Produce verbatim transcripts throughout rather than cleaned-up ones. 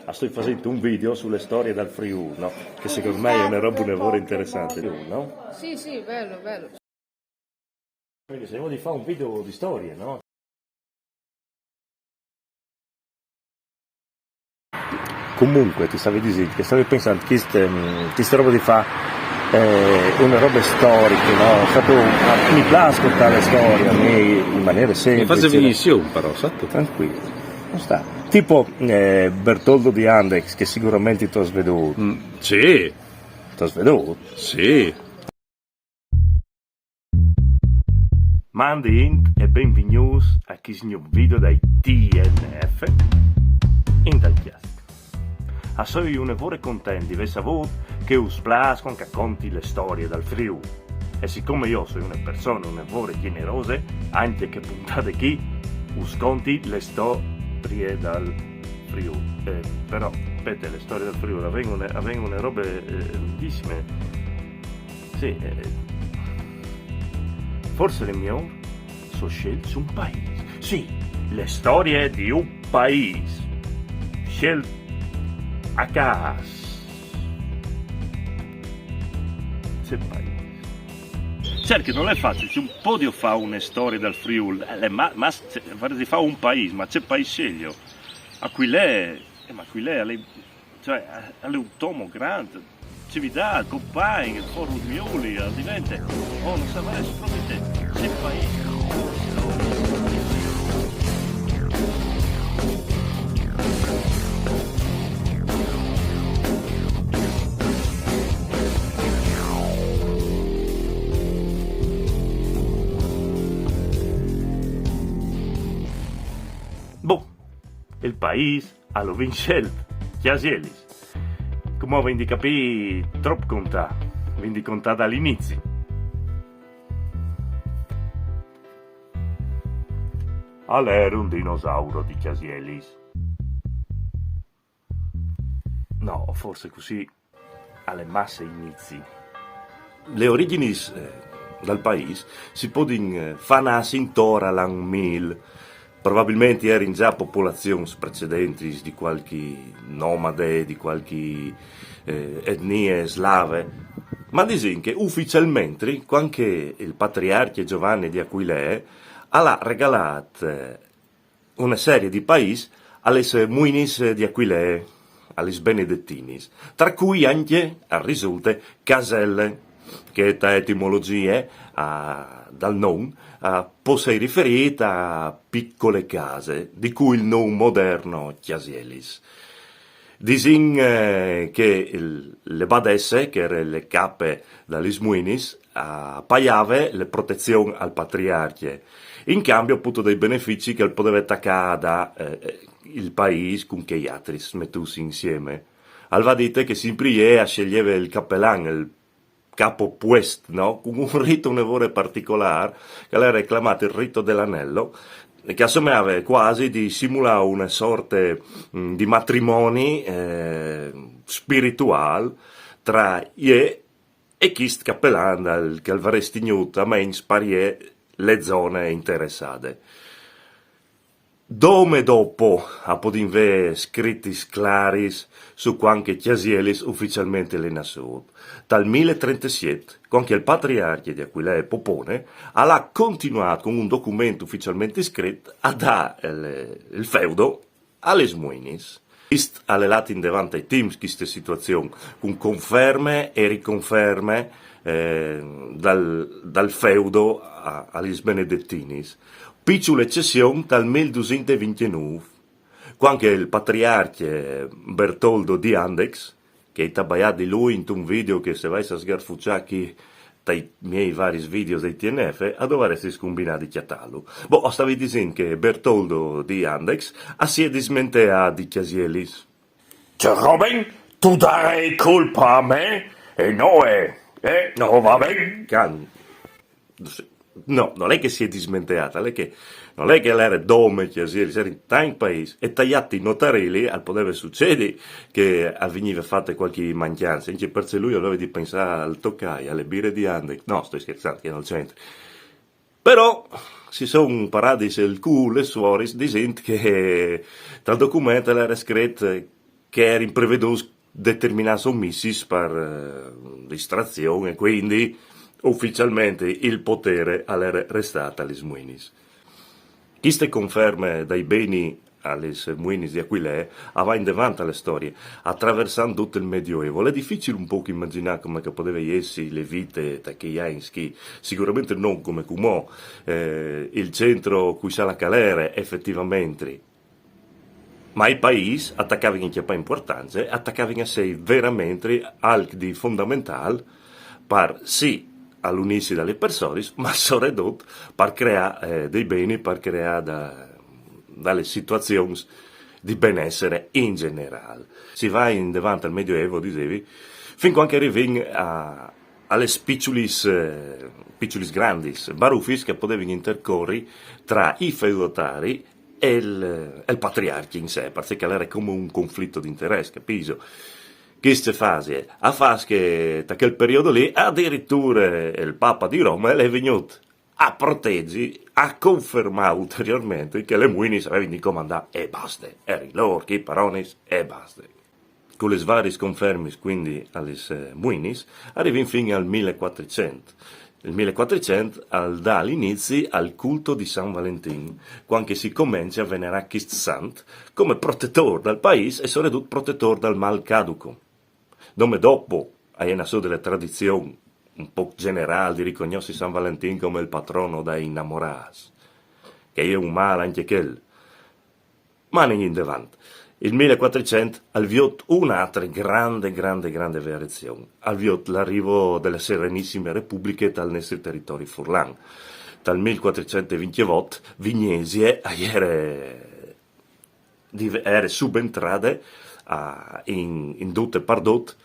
Ah, sto facendo un video sulle storie dal Friuli, no? Che secondo me è una roba, una vora interessante, no? Sì, sì, bello, bello. Perché se devo fare un video di storie, no? Comunque, ti stavi dicendo che stavi pensando che queste, mm, queste robe di fa eh, una roba storica, no? È stato, mi piace ascoltare le storie a me in maniera Mi semplice. Fa venire su, però, sai? Tranquillo, non sta. Tipo eh, Bertoldo di Andex, che sicuramente tu hai sveduto. Mm, sì, Tu hai sveduto? Sì. Mandi int e benvenuti a questo nuovo video dai T N F in dal chiastico. A sono una vora contento di aver saputo che us piace quando conti le storie dal Friuli. E siccome io sono una persona una vora generosa, anche che puntate qui, us conti le storie dal Friuli. Eh, però, aspetta, le storie dal Friuli, avvengono, avvengono robe eh, lunghissime. Sì, eh, forse le mie so scelto un paese. Sì, le storie di un paese. Scelto a caso. Che paese? Certo che non è facile, c'è un po' di fare una storia dal Friuli, eh, ma, ma se, se fa un paese, ma che paese sceglio? Aquilee, eh, ma Aquilee, alle, cioè, alle un tomo grande, Cividà, Compagni, Forum Miuli, al diventa, oh, non sa mai proprio te, che paese. Boh, il paese a lo vin scelto, Chiasielis. Come avete capito, troppo contà, quindi contà dall'inizio. All'era un dinosauro di Chiasielis. No, forse così alle masse inizi. Le origini eh, dal paese si possono eh, far nascere intorno all'anno mille. Probabilmente erano già popolazioni precedenti di qualche nomade, di qualche eh, etnie slave. Ma dicono che ufficialmente, quando il patriarca Giovanni di Aquilee ha regalato eh, una serie di paesi alle muinis di Aquilee, alle benedettinis, tra cui anche, al risulta, Caselle, che da etimologia a, dal nome a, può essere riferita a piccole case, di cui il nome moderno Chiasielis. Disin eh, che il, le badesse, che era le cape dalle muinis, a, pagava le protezioni al patriarca. In cambio appunto dei benefici che poteva attaccare da eh, il paese con che altri mettuti insieme. Al va dite che sempre a sceglieva il capellan, il capo puest, no? Con un rito un errore particolare, che l'era reclamato il rito dell'anello, che assomigliava quasi di simulare una sorta mm, di matrimonio eh, spirituale tra ie e chist capellan che avresti tenuto a mens per ie le zone interessate. Dome dopo a podin ve scritti sclaris su quanche Chiasielis ufficialmente le nasut. Dal mille trentesiete, con che il patriarca di Aquilee Popone ha continuato con un documento ufficialmente scritto a dare il, il feudo alle smuinis. Ist allelat in davanti ai teams queste situazioni, con conferme e riconferme eh, dal, dal feudo a, agli benedettinis. Piccole eccezioni dal milleduecentoventinove, quando il patriarca Bertoldo di Andex, che è tabaiato di lui in un video che se vai a sgarfucciare chi dai miei vari video dei T N F, a dovresti scombinare di chiattarlo. Boh, stavi dicendo che Bertoldo di Andex a si è dismenteato di Chiasielis. Cioè, Robin, tu dare colpa a me? E no, eh, eh, no, va bene. Can... No, non è che si è dismenteata, non è che, non è che l'era dome Chiasielis, era in time paese e tagliati i notarili al poteva succedere che veniva fatta qualche mancanza, anche perché lui aveva di pensare al toccai, alle birre di Andex. No, sto scherzando, che non c'entra. Però si sono parati il culo e suori dicendo che dal documento era scritto che a jerin prevedûts determinâts omissis par eh, distrazion e cuindi uficialmentri il podê al jere restât a lis muinis. Cheste conferme dai beni a lis muinis di Aquilee e va indevant te storie, atraversant dut il Medioevo. Al è dificil un pôc imagjinâ come che al podeve jessi la vite ta chei agns chi, sigurementri no come cumò, eh, il centri cui sa la calere efetivementri. Ma i paîs a tacavin a cjapâ impuartance, a tacavin a sei verementri alc di fondamentâl par sì al unîsi des personis, ma soredut par creâ eh, dai beni, par creâ da, des situazions di benessere in gjenerâl. Si va indevant al Medioevo, disevi, fin cuant che a rivìn a, a lis piçulis, eh, piçulis grandis barufis che a podevin intercori tra i feudataris e il, e il patriarcje in se, parcè che al jere come un conflit di interès, capîso? Chest ce fâs? Al fâs che ta chel periodi li adiriture il Pape di Rome al è vignût a protezi, a confermâ ulteriormentri che lis muinis a vevin di comandâ e baste. A jerin lôr chei paronis e baste. Cu lis variis confermis, cuindi, a lis eh, muinis, a rivìn fin al mil e cuatricent. Il mil e cuatricent al da l'inizi al cult di San Valentin, cuant che si comence a venerâ chest sant come protetôr dal paîs e soredut protetôr dal mâl caduc. Dome dopo a è nassût la tradizion un pôc gjenerâl di ricognossi San Valentin come il patron dai inamorâts, che a è un mâl ancje chel. Ma anìn indevant. Il mil e cuatricent al viôt une altre grande, grande, grande variazion. Al viôt l'arîf de Serenissime Republiche tal nestri teritori furlan. Tal mil cuatricent e vincjevot Vignesie a jere, a jere subentrade a, in, in dut e pardut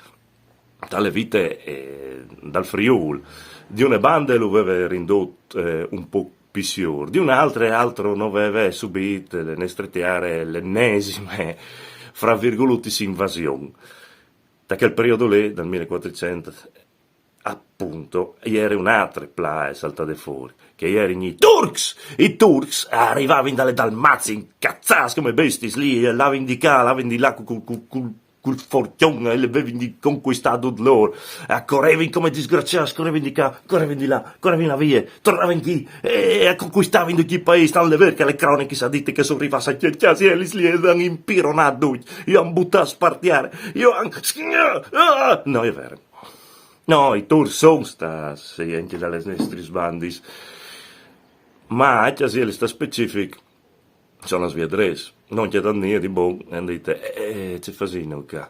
ta la vite eh, dal Friûl. Di une bande lu veve rindût eh, un pôc plui sigûr, di une altre altri no veve subît la nestre tiere l'ennesime, fra virgulutis, invasion. Ta chel periodi li, dal mil e cuatricent, apont, a jere une altre plae saltade fûr, che a jerin i Turcs! I Turcs a rivavin da la Dalmazie incazâts come bestiis li, e a lavin di ca, a lavin di là cul, cul, cul cul forcjon e a vevin di concuistâ dut lôr. E a corevin come disgraciâts, a corevin di ca, a corevin di là, a corevin vie, a tornavin chi, e, e a concuistavin ducj i paîs, tant al è vêr che lis cronichis a àn dit che a son rivâts a cjacjâ elis li e ju àn impironât ducj, ju àn butâts par tiere, ju àn... Ah! No, al è vêr. No, i Turcs a son stâts ancje da lis nestris bandis. Ma ancje se al è stât specific, a son lâts vie drets, no a àn cjatât nie di bon, e a àn dit: eh, ce fasìn nô ca?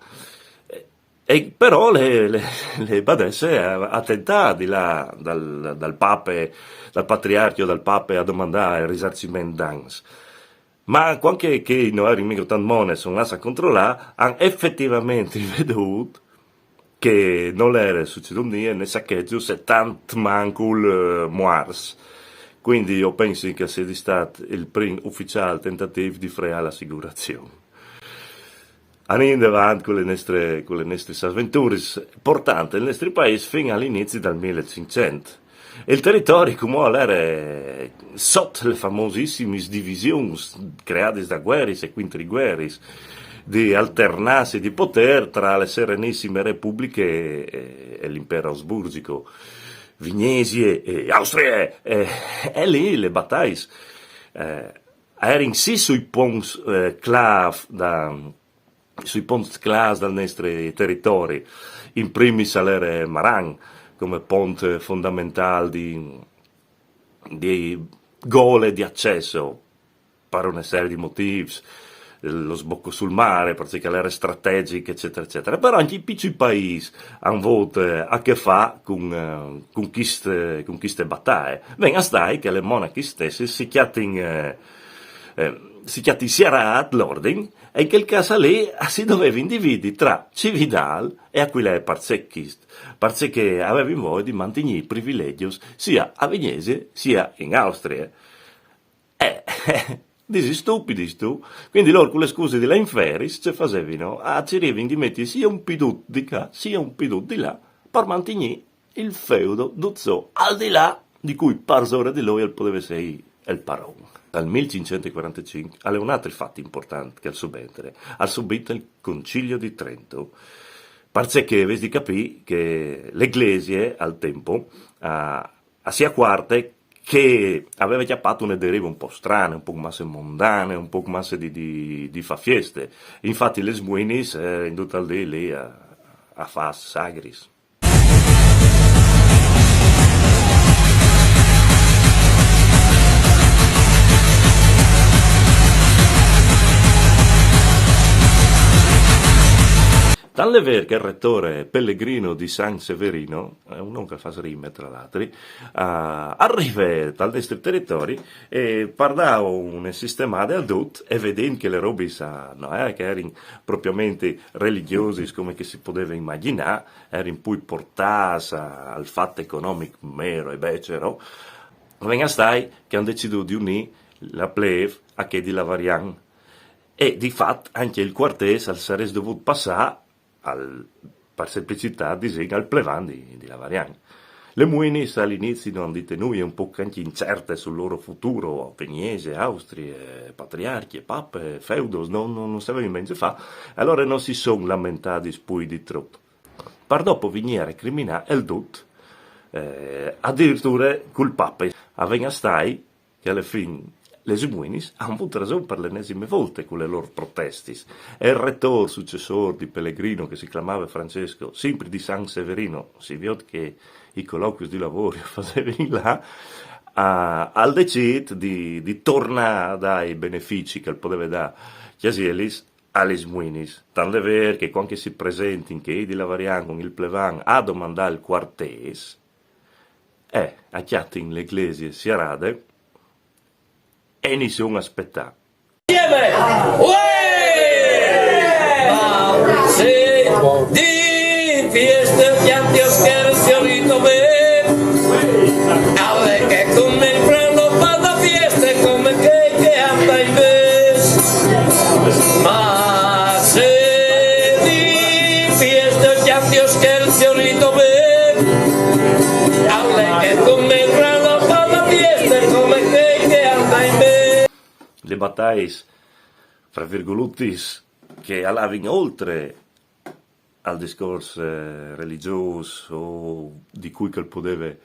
E, e però la, la, la badesse a, a tentà di lâ dal, dal pape, dal patriarcje, dal pape a domandâ il risarciment dans. Ma cuant che, che no a jerin mighe tant monis, a son lâts a controlâ, a àn efetivementri viodût che nol jere sucedût nie, ni sacheçs e tant mancul eh, muarts. Cuindi jo o pensi che al sedi stât il prin uficiâl tentatîf di freâ la sigurazion. Anìn indevant cu lis nestris, cu lis nestris aventuris, puartant il nestri paîs fin al inizi dal mil e cinccent. Il teritori cumò al jere sot lis famosissimis divisions creadis da vueris e cuintrigueris, di alternance di podê tra la Serenissime Republiche e, e l'imperi asburgjic, Vignesie e Austrie, e, e li lis bataiis eh, a jerin sì sui ponts eh, clâf da, sui ponts clâfs dal nestri teritori. In primis al jere Maran, come pont fondamentâl di, di gole di acès, par une serie di motîfs, il sboc sul mâr, parcè che al jere strategjic, eccetera, eccetera. Però ancje i piçui paîs a àn vût eh, a che fâ cun, eh, cun cheste, cun cheste bataie. Ven a stâi che lis monachis stessis si cjatin, eh, eh, si cjatin sierât l'ordin, e in chel câs li a si dovevin dividi tra Cividâl e Aquilee. Parcè chest? Parcè che a vevin voie di mantignî i privilegjos sia a Vignesie sia in Austrie. Eh, disis tu, pidis tu. Cuindi lôr cu la scuse di lâ in feris, ce fasevin? A cirivin di meti sia un pidut di ca, sia un pidut di là, par mantignî il feudi dut sô, al di là di cui parsore di lui al podeve sei il paron. Dal mil cinccent e quarantecinc al è un altri fat important che al subentre, al subenta il Concilio di Trento, parcè che vês di capî che la Glesie al temp a, a si acuarte che al veve cjapât une derive un pôc strane, un pôc masse mondane, un pôc masse di, di, di fâ fieste. Infati lis muinis a jerin dut il dì li a, a fâ sagris. Tant al è vêr che il retôr Pellegrino di San Severino, al è un non che al fâs rime, tra l'altri, al rive tal nestri teritori e par dâ une sistemade a dut, e viodint che lis robis no è che a jerin propriamentri religjosis come che si podeve imagjinâ, a jerin plui puartâts al fat economic mero e becero, al ven a stâi che a àn decidût di unî la plêf a chei di Lavarian. E di fat ancje il cuartês al sarès dovût passâ al, par simplicitât, disìn, al plevan di, di Lavarian. Lis muinis al inizi no àn dite nuie, un pôc ancje incertis sul lôr futûr, Vignesie, Austrie, patriarcjis, papis, feudos, no, no, no savevin ben ce fâ, alore no si son lamentadis plui di trop. Par dopo vignî a recriminâ il dut, eh, adiriture cul pape. Al ven a stâi che ae fin lis muinis a àn vût reson par la enesime volte cu lis lôr protestis. E il retôr sucessôr di Pellegrino, che si clamave Francesco, simpri di San Severino, si viôt che i colocuis di lavôr a fasevin là, a, al decît di, di tornâ a dâ i beneficis che al podeve dâ Cjasielis a lis muinis. Tant al è vêr che cuant che si presentin chei di Lavarian cun il plevan a domandâ il cuartês, eh, a cjatin la Glesie sierade e nissun a spietâ. Insieme! Uè! Ma se di fieste pianti o scherzi o rito, beh, alle che con me il freno fa da fieste come che, che anda in vez. Ma se di fieste pianti o scherzi o rito, beh, alle che con me il freno fa da fieste come che, che anda in vez. Lis bataiis, fra virgulutis, che a lavin oltri al discors, eh, religjôs o di cui che al podeve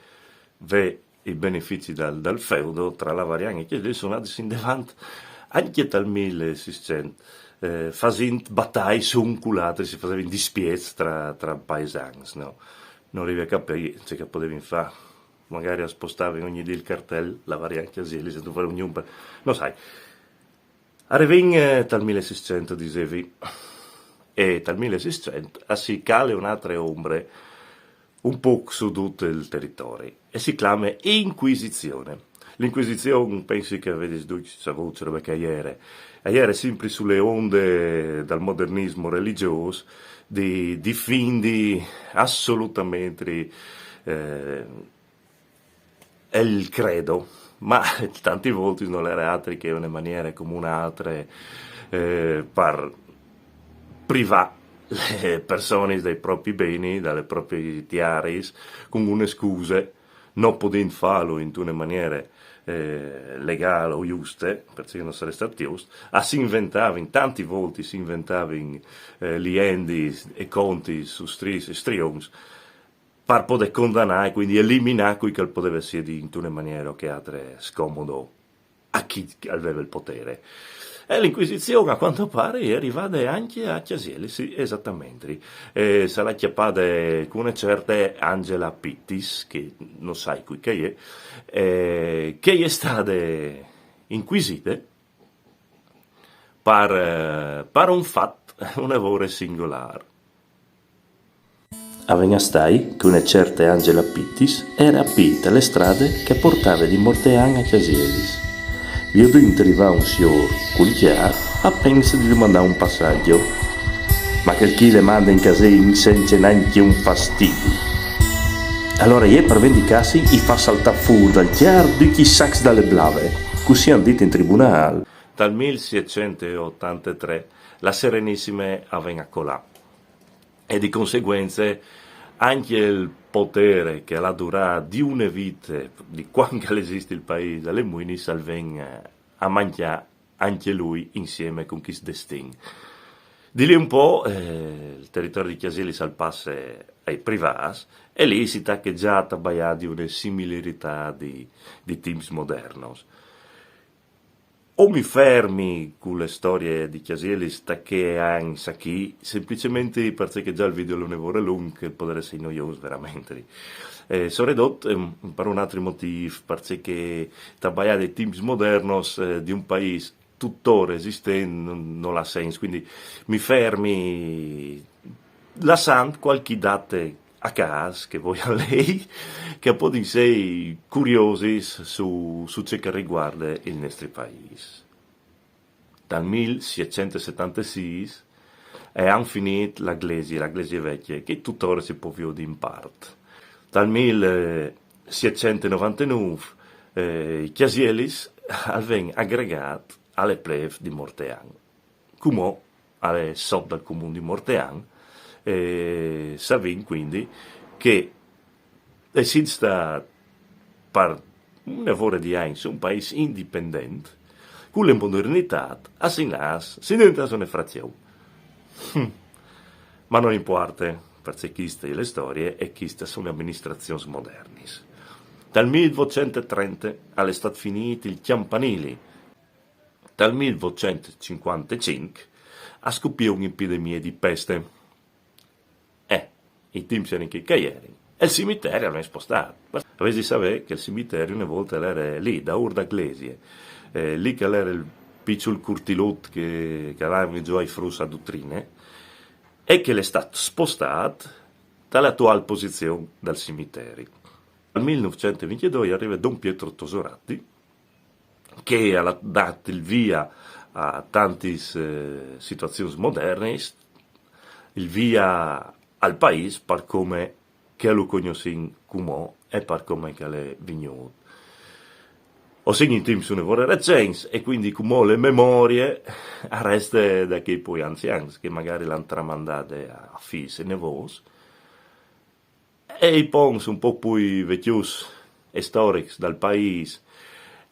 vê i beneficis dal, dal feudo tra Lavarian e Cjasielis, a son ladis indevant ancje tal mil e sîscent, eh, fasint bataiis un cul altri, si fasevin dispiets tra, tra paisans, no? No rivi a capî ce che a podevin fâ. Magari a spostavin ogni dì il cartel, Lavarian, Cjasielis, e tu fâs un numar, no sai. Arivìn, eh, tal mil e sîscent, disevi, e tal mil e sîscent a si cale une altre ombre un pôc su dut il teritori, e si clame Incuisizion. La Incuisizion, o pensi che a vedis ducj savût ce robe che e jere. E jere simpri su la onde dal modernismo religjôs di difindi assolutamentri, eh, il credo, ma tantis voltis nol jere altri che une maniere come une altre, eh, par privâ lis personis dai propris bens, des propriis tieris, cun une scuse, no podint fâlu intune maniere, eh, legal o juste, parcè che no sarès stât just, a si inventavin, tantis voltis si inventavin, eh, liendis e contis, striis e strions, par podê condanâ e cuindi eliminâ cui che al podeve jessi intune maniere o chê altre scomodo a chi al veve il podê. E la Incuisizion, a cuant che pâr, e je rivade ancje a Cjasielis, sì, esatamentri. E se le à cjapade cu une certe Angela Pittis, che no sai cui che e je, eh, che e je stade incuiside par, eh, par un fat une vore singolâr. Al ven a stâi che une certe Angela Pittis e jere a pît te strade che e puartave di Mortean a Cjasielis. Viodint rivâ un siôr cul cjar, al pense di domandâ un passaç. Ma chel chi le mande in cjase cence nancje un fastidi. Alore jê, par vendicâsi, i fâs saltâ fûr dal cjar ducj i sacs da la blave. Cussì a àn dit in tribunâl. Dal mil sietcent e otantetrê la Serenissime a ven a colâ. E di conseguence ancje il podê che al à durât di une vite, di cuant che al esist il paîs, des muinis al ven, eh, a mangià anche lui insieme con chi destin. Di lì un po', eh, il territorio di Chiasielis al passe ai privati e lì si tacca già a tabaià di una similarità di, di timps modernos. O mi fermi con le storie di Chiasielis tacche anni sacchi, semplicemente perché già il video non ne vorrà lungo, che potrebbe essere noioso veramente. Eh, soprattutto, ehm, per un altro motivo, perché tabaià dei timps modernos, eh, di un paese tuttora esistente non, non ha senso, quindi mi fermi lassando qualche date a caso che voi a lei, che poi sei curiosi su, su ciò che riguarda il nostro paese. Dal millesettecentosettantasei e han finito la glesia, la glesia vecchia, che tuttora si può vedere in parte. Dal millesettecentonovantanove, eh, Chiasielis al vien aggregat alle pleve di Mortean. Cumò alle sot dal comune di Mortean, eh, savin quindi che essendo stat per una vora di anni un paese indipendente, con la modernità, a Sinlas si diventa una frazione. Hm. Ma non importa, perché queste è le storie e queste sono amministrazioni moderne. Dal milleottocentotrenta al è stato finito il campanile. Dal milleottocentocinquantacinque ha scoppiato un'epidemia di peste. Eh, i timps erano che, che erano. E il cimitero non è spostato. Avete di sapere che il cimitero una volta era lì, da Urdaglesie, eh, lì che era il piccolo curtilot che, che avevamo già i frutti a dottrine, e che l'è stato spostato dall'attuale posizione del cimitero. Nel millenovecentoventidue arriva Don Pietro Tosoratti, che ha dato il via a tante, eh, situazioni moderne, il via al paese per come che lo conosciamo come e per come che l'è venuto. O segni in timps una vora recens e quindi come le memorie arreste da che poi anziani che magari l'hanno tramandate a figli e nevos, e i ponts un po' più vecchius e storics dal paese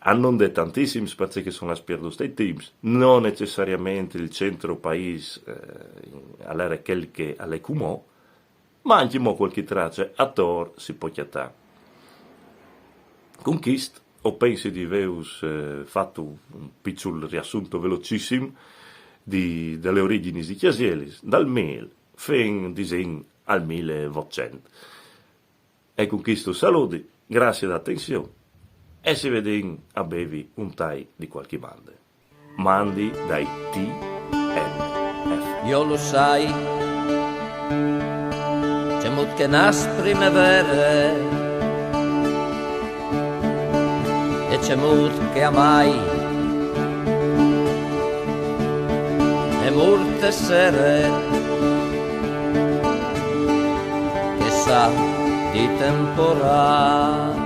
hanno detto tantissimi perché sono a spirito dei timps, non necessariamente il centro paese, eh, allora quel che alle cumò, ma anche mo qualche traccia attor si può chiattare. Con quest o pensi di aver, eh, fatto un piccolo riassunto velocissimo di, delle origini di Chiasielis, dal mil fin, disin, al milleottocento. E con questo saluti, grazie dell'attenzione e si vediamo a bevi un tai di qualche banda. Mandi dai T M F. Io lo sai, c'è mut che nas primavere e c'è mut che amai e morte sere che sa di temporale.